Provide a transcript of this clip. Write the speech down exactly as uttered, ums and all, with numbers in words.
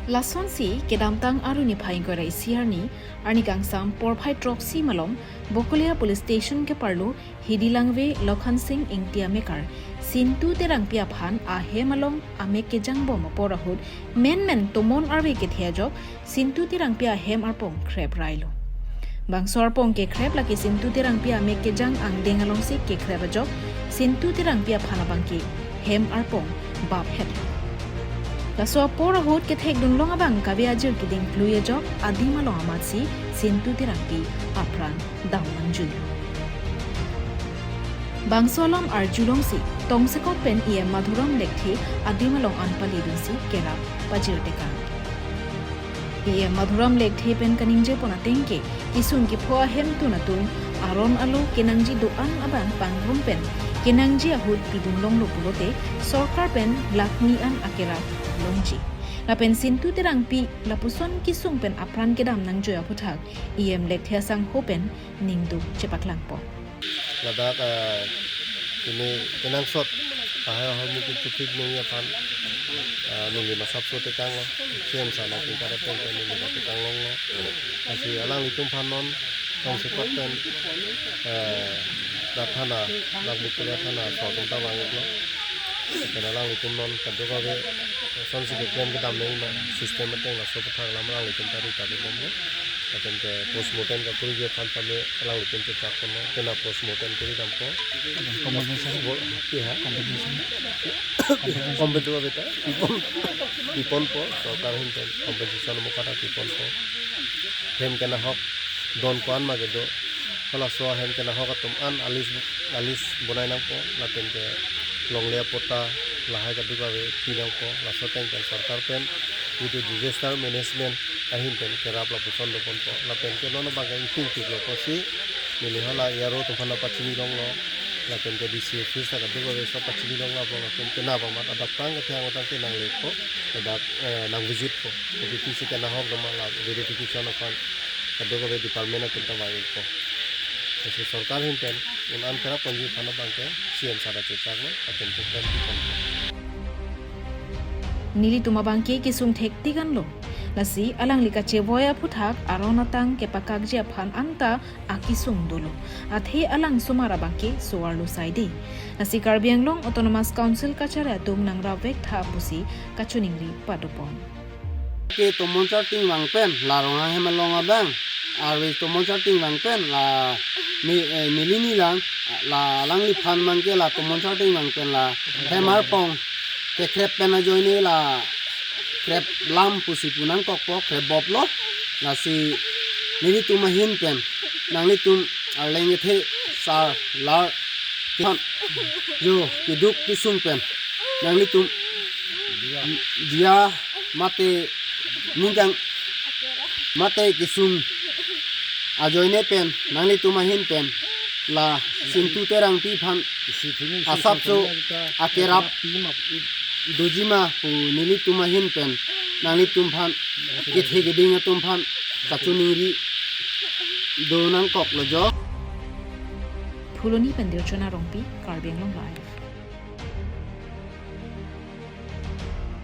Lasonsi kedamtang Aru niphai ingkoi ra isi arni, arni kangsam porphai throksi malom, Bokolia Police Station keparlo Hidi Langve Lokhan Sing Ingti amekar Sintu Terangpi aphan ahem along amek kejangbom apor ahut menmen tomon arve kethe ajok Sintu Terangpi ahem arpong khrep railo. Bangso arpong kekhrep lake Sintu Terangpi amek kejang angdeng alongsi kekhrep ajok Sintu Terangpi aphan abangke hem arpong bap het. Laso apor ahut kethek dunlong abang kave ajir keding klui ajok adim along amatsi Sintu Terangpi apran dam nangjui. Bangso alam arjulongsi tongsekot pen E M Madhuram Lekthe adim along an pali dunsi kerap pajir tekang. E M Madhuram Lekthe pen kaningjepon ateng ke kesung kepho ahem tun atum aron alo kenangji do-an abang pangrum pen kenangji ahut pidun longlo pulote sorkar pen lakh ni an akerap longji. Lapen Sintu Terangpi lapuson kesung pen apran kedam nangjui aphuthak E M Lekthe asangho pen ningduk chepaklangpo. Ladak, ah, ini kenangsot, pahai ahormu ke chupik nung ya pan, ah, neli masap so tekang lo, C M sana tingkat ateng ke neli tekang longlo. Lasi alanglitum aphan non tongsekot pen, eh, dak thana, dak Bokolia thana so atum ta vang-iklo. Lapen alanglitum non kadokave lasonsi keklem kedam nangji ma system ateng laso aphuthak alam alanglitum ta ri ta bomlo. Lapen ke postmortem kakuriji aphan tame alanglitum chechak ponlo, kena postmortem kuri dampo. Compensation. Bo-, ki ha? Compensation. Compensation. Compensation beta. Pipon, piponpo, sorkar ahin pen compensation mo kada piponpo. Hem kenahok don ko-an ma kedo. Halaso hem kenahok atum an a list, a list bonai nangpo, lapen ke longle apota lahai kadokave pi nangpo, laso ateng pen sorkar pen itu disaster management ahin pen kerap lapuson doponpo, lapen ke non abang ke ingting tiklo pusi, neli hala E R O atum aphan pachini longlo, lapen ke D C office ta kadokave so pachini longlo, abang atum kena pamat adap tang kethe angtang ke nanglepo, ladak, eh, nang visit po, kopi pisi kenahok doma la verification aphan kadokave department atum ta vang-ikpo. Lasi sorkar ahin pen un an kerap ponji aphan abang ke C M sana chechaklo, atum ke pen ipon. Nelitum abang ke kesung thektik anlo. Lasi alangli kachevoi aphuthak aron atang kepakakji aphan anta akesung dolo. Athe alang osomar abang ke so-arlo saide. Lasi Karbi Anglong Autonomous Council kachari atum nangrap vek tha pusi kachiningri padopon. Ke tomon charting vang pen, la Ronghang hem along abang, arve tomon charting vang pen, la ne-, eh, neli nilang, la alangliphan abang ke la tomon charting vang pen la hem arpong kekhrep pen ajoine la khrep lam pusi pu nangkokpo, khrep boplo, lasi nelitum ahin pen, nanglitum arleng kethe sar lar kithon jo keduk kesung pen nanglitum diya mate ningkang mate kesung ajoine pen nanglitum ahin pen la Sintu Terangpi aphan asapso akerap dojima pu nelitum ahin pen nanglitum aphan kethe keding atum aphan kachiningri do nangkoklo jo. Phuloni pen Dirchona Rongpi, Karbi Anglong Live.